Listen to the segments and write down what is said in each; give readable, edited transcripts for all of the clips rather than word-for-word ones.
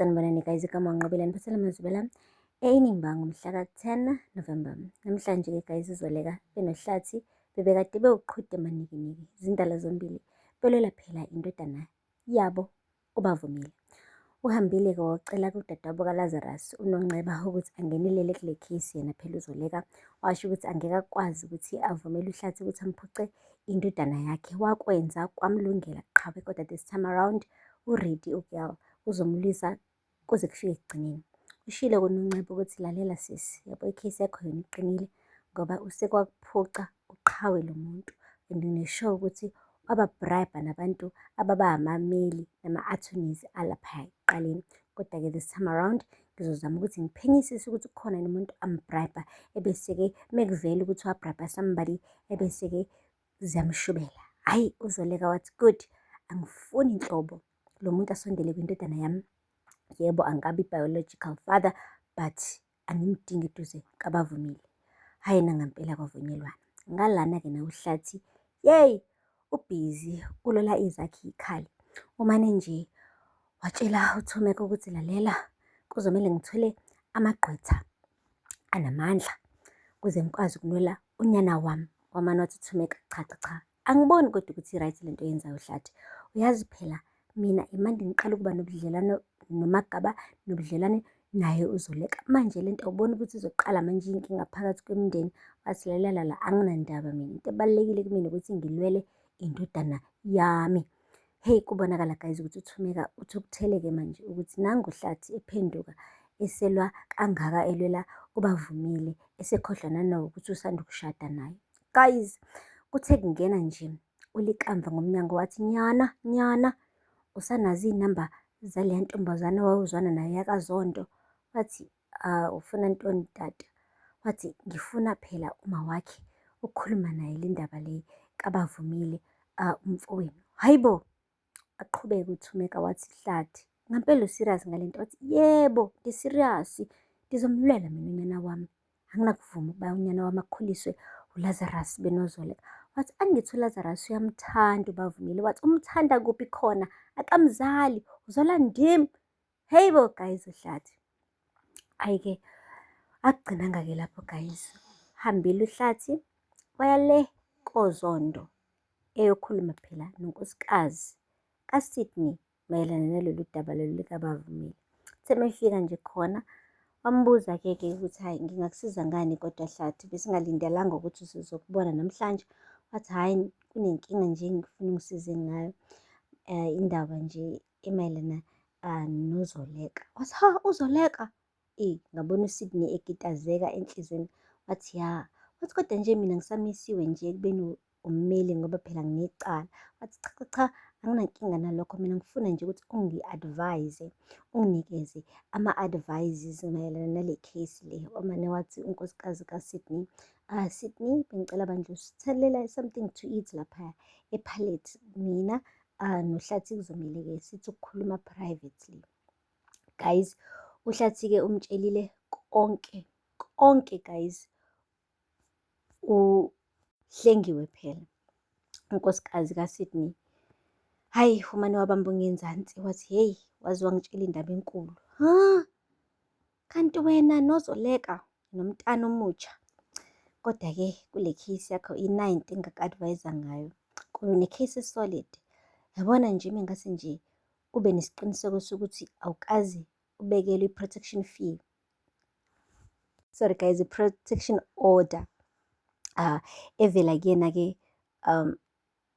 Sanibonani guys, igama uNqobile niphathela amazwi e-Inimba ngomhla ka-10 November. Namhlanje-ke guys uZoleka benoHlathi bebekade bewuqhude manikiniki zindala zombili belwela phela indodana yabo uBavumile. Uhambile-ke wacela kudadewabo kaLazarus uNonceba ukuthi angenelele kule case yena phela uZoleka washo ukuthi angeke akwazi ukuthi avumele uHlathi ukuthi amphuce indodana yakhe. Wakwenza kwamlungela qhawe kodwa this time around u-ready u-girl uzomlwisa kuze kufike ekugcineni. Ushilo kuNonceba ukuthi lalela sisi, yabo i-case yakho yona iqinile ngoba usekwakuphuca uqhawe lo muntu and ngisho ukuthi waba-bribe nabantu ababa amameli nama-attorneys alapha ekuqaleni. Kodwa-ke this time around ngizozama ukuthi ngiphenyisise ukuthi kukhona yini umuntu am-bribe ebese-ke mekuvela ukuthi wa-bribe somebody ebese-ke ziyamshubela. Hhayi uZoleka wathi good, angifuni nhlobo lo muntu asondele kwindodana yami. Yebo, angabi biological father but angimdingi eduze kaBavumile. Hhayi nangampela kwavunyelwana. Ngalana-ke nawe uHlathi, yeyi ubhizi ulola ezakhe iy'khali. Umane nje watshela uThumeka ukuthi lalela kuzomele ngithole amagqwetha anamandla ukuze ngikwazi ukulwela unyana wami. Wamane wathi uThumeka, cha cha cha, angiboni kodwa ukuthi i-right lento oyenzayo Hlathi. Uyazi phela mina imande ngiqala ukuba nobudlelwano noMagaba nobudlelwane naye uZoleka. Manje lento awuboni ukuthi izoqala manje inkinga phakathi kwemindeni. Wathi lalela la anginandaba mina, into ebalulekile kumina ukuthi ngilwele indodana yami. Hey kubonakala guys ukuthi uThumeka uthukuthele-ke manje ukuthi nangu uHlathi ephenduka eselwa kangaka elwela uBavumile esekhohlwa nanokuthi usanda ukushada naye. Guys, kuthe kungena nje uLikamva ngomnyango wathi nyana nyana usanazo iy'namba zaleya ntombazane owawuzwana nayo yakaZondo. Wathi ufuna ntoni tata? Wathi ngifuna phela uma wakhe ukukhuluma naye le ndaba le kaBavumile umfowenu. Hhayi bo! Aqhubeke uThumeka wathi Hlathi, ngampela u-serious ngale nto? Wathi yebo, ngi-serious, ngizomlwela mina unyana wami. Anginakuvuma ukuba unyana wami akhuliswe uLazarus benoZoleka. Wathi angithi uLazarus uyamthanda uBavumile. Wathi umthanda kuphi khona? Akamzali, uzalwa ndim. Hey bo guys uHlathi. Hhayi-ke akugcinanga-ke lapho guys. Hambile uHlathi waya le koZondo eyokhuluma phela nonkosikazi kaSydney mayelana nalolu daba lolu likaBavumile. Uthe uma efika nje khona wambuza-ke ke ukuthi hhayi ngingakusiza ngani kodwa Hlathi besingalindelanga ukuthi sizokubona namhlanje. Wathi hhayi kunenkinga nje engifuna ungisize ngayo indaba nje emayelana noZoleka. Wathi ha uZoleka? Eyi ngabona uSydney ekitazeka enhliziyweni wathi ya. Wathi kodwa nje mina ngisamisiwe nje ekubeni ummeli ngoba phela nginecala. Wathi cha cha cha anginankinga nalokho mina ngifuna nje ukuthi ungi-advise unginikeze ama-advices mayelana nale case le. Wamane wathi unkosikazi kaSydney, Sydney bengicela bandla usithalela something to eat lapha e-Palette. Mina noHlathi kuzomele-ke sithi ukukhuluma privately. Guys, uHlathi-ke umtshelile konke konke guys uHlengiwe phela unkosikazi kaSydney. Hhayi umane wabamba ongenzansi wathi hheyi waze wangitshela indaba enkulu. Ha, kanti wena noZoleka nomntana omutsha. Kodwa-ke kule case yakho i-ninth engaku-advise-a ngayo. Kona une-case e-solid. Yabona nje mengase nje ube nesiqiniseko sokuthi awukaze ubekelwe i-protection fee. Sorry guys, i-protection order evela kuyena-ke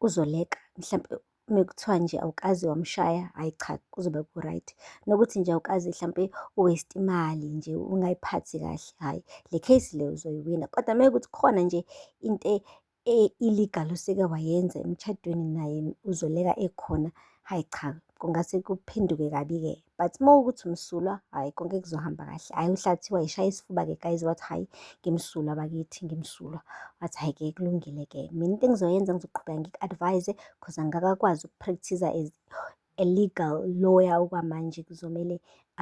uZoleka. Mhlampe mekuthiwa nje awukaze wamshaya, hhayi cha kuzobe ku-right. Nokuthi nje awukaze hlampe u-waste imali nje ungayiphathi kahle, hhayi le case le uzoyiwina. Kodwa mekuwukuthi khona nje into e-illegal oseke wayenza emshadweni naye uZoleka ekhona, hhayi cha kungase kuphenduke kabi-ke. But uma kuwukuthi umsulwa, hhayi konke kuzohamba kahle. Hhayi uHlathi wayishaya isifuba-ke guys wathi hhayi ngimsulwa bakithi ngimsulwa. Wathi hhayi-ke kulungile-ke mina into engizoyenza ngizoqhubeka ngiku-advise cause angikakwazi uku-practice-a as a legal lawyer okwamanje kuzomele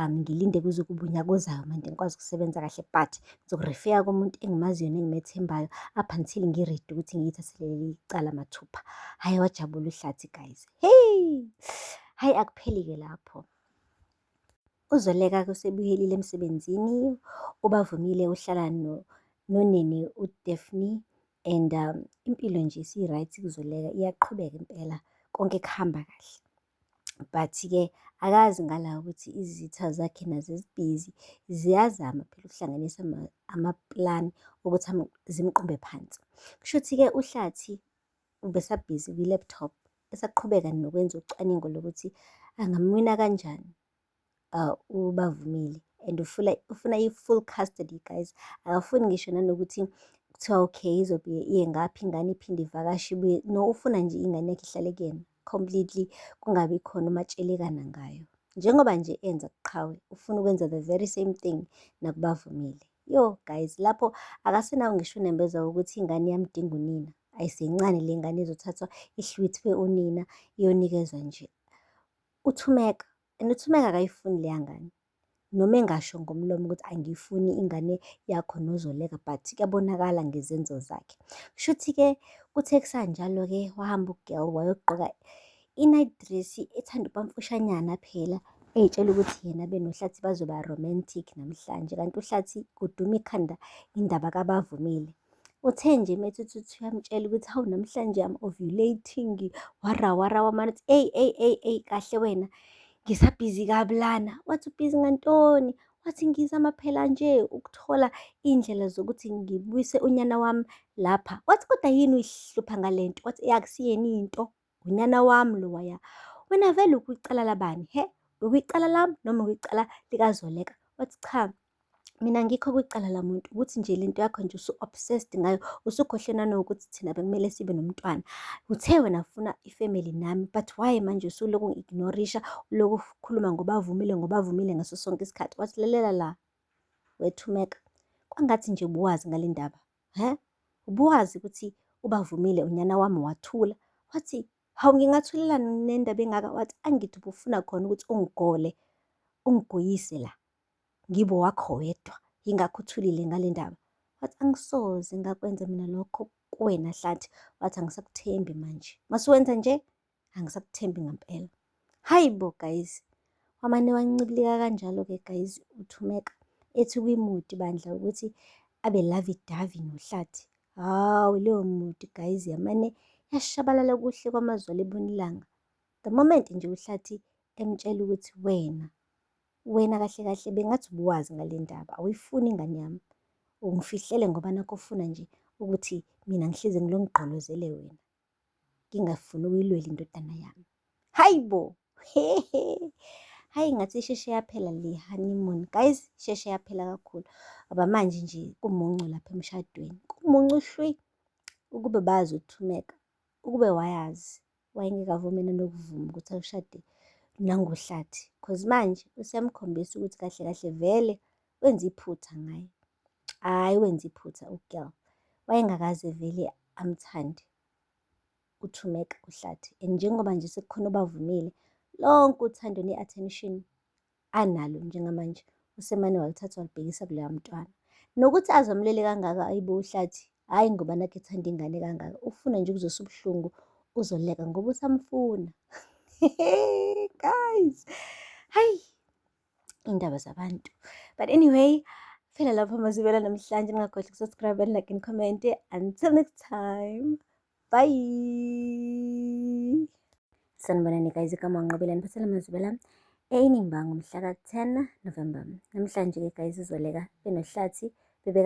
ngilinde kuze kube unyaka ozayo manje ngikwazi ukusebenza kahle but ngizoku-refer-a kumuntu engimaziyo nengimethembayo up until ngi-ready ukuthi ngiyithathe leli cala mathupha. Hhayi wajabula uHlathi guys. Hey! Hhayi akupheli-ke lapho. UZoleka-ke usebuyelile emsebenzini, uBavumile uhlala nonene uDaphne and impilo nje isi-right kuZoleka, iyaqhubeka impela, konke kuhamba kahle. But-ke akazi ngala ukuthi izitha zakhe nazo zibhizi ziyazama phela ukuhlanganisa amaplani ukuthi zimqumbe phansi. Kushuthi-ke uHlathi ubesabhizi kwi-laptop esaqhubeka nokwenza ucwaningo lokuthi angamwina kanjani uBavumile and ufuna i-full custody guys. Akafuni ngisho nanokuthi kuthiwa okay izobe iye ngaphi ingane iphinde ivakashe ibuye. No, ufuna nje ingane yakhe ihlale kuyena completely, kungabi khona umatshelekana ngayo. Njengoba nje enza kuQhawe, ufuna ukwenza the very same thing nakuBavumile. Yo guys, lapho akasenawo ngisho unembeza wokuthi ingane iyamdinga unina. Ayisencane le ngane ezothathwa ihlwithwe unina iyonikezwa nje uThumeka. And uThumeka akayifuni leya ngane. Noma engasho ngomlomo ukuthi angiyifuni ingane yakho noZoleka, but kuyabonakala ngezenzo zakhe. Kushuthi-ke kuthe kusanjalo-ke wahamba u-girl wayogqoka i-night dress ethanda ukuba mfushanyana phela, ey'tshela ukuthi yena benoHlathi bazoba romantic namhlanje. Kanti uHlathi kuduma ikhanda indaba kaBavumile. Uthe nje methi uthi uyamtshela ukuthi hawu namhlanje I'm ovulating, wara wara wamane uthi eyi eyi eyi eyi kahle wena, ngisabhizi kabi lana. Wathi ubhizi ngantoni? Wathi ngizama phela nje ukuthola iy'ndlela zokuthi ngibuyise unyana wami lapha. Wathi kodwa yini uyihlupha ngale nto? Wathi akusiyena into, unyana wami lowaya. Wena vele ukwicala labani, he? Ukwicala lami noma ukwicala likaZoleka? Wathi cha, mina angikho kwicala lamuntu, ukuthi nje lento yakho nje usu-obsessed ngayo, usukhohlwe nanokuthi thina bekumele sibe nomntwana. Uthe wena ufuna ifamily nami, but why manje usulokhu ungi-ignore-isha, ulokhu ukhuluma ngoBavumile, ngoBavumile ngaso sonke isikhathi. Wathi lalela la, weThumeka, kwangathi nje ubuwazi ngale ndaba, he? Ubuwazi ukuthi uBavumile unyana wami wathula. Wathi, hawu ngingathulelani nendaba engaka? Wathi, angithi ubufuna khona ukuthi ungigole, ungigoyise la, ngibe owakho wedwa, yingakho uthulile ngale ndaba. Wathi, angisoze ngakwenza mina lokho kuwena Hlathi. Wathi, angisakuthembi manje. Masuwenza nje, angisakuthembi ngampela. Hayi bo guys, wamane wancibilika kanjalo-ke guys uThumeka. Ethi kwimudi bandla ukuthi abe lovey-dovey noHlathi. Hawu leyo mudi guys yamane yashabalala kuhle kwamazolo ebona ilanga. The moment nje uHlathi emtshela ukuthi wena, wena kahle kahle bengathi ubuwazi ngale ndaba, awuyifuni ingane yami. Ungifihlele ngoba nakho ufuna nje ukuthi mina ngihlezi ngilongigqolozele wena. Ngingafuni ukuyilwela indodana yami. Hayi bo! Hayi ngathi isheshe yaphela le honeymoon. Guys, isheshe yaphela kakhulu. Ngoba manje nje kumuncu lapha emshadweni. Kumuncu hlwi. Ukube bazi uThumeka, ukube wayazi, wayengeke avume nanokuvuma ukuthi awushade nangoHlathi. Cause manje useyamkhombisa ukuthi kahle kahle vele wenza iphutha ngaye. Hhayi wenza iphutha u-girl. Wayengakaze vele amthande uThumeka uHlathi. And njengoba nje sekukhona oBavumile, lonke uthando ne-attention analo njengamanje usemane walithatha walibhekisa kuloya mntwana. Nokuthi azamulele kangaka ayibo uHlathi, hhayi ngoba nakhu ethanda ingane kangaka, ufuna nje ukuzwisa ubuhlungu uZoleka ngoba usamfuna. Guys, hayi indaba zabantu. But anyway, phela lapho mazibela namhlanje, ningakhohlwa ukusubscribe and like and comment. Until next time, bye. Sanibonani guys, igama uNqobile niphathela amazwibela eNimba ngomhla ka-10 November. Namhlanje-ke guys uZoleka benoHlathi bebeka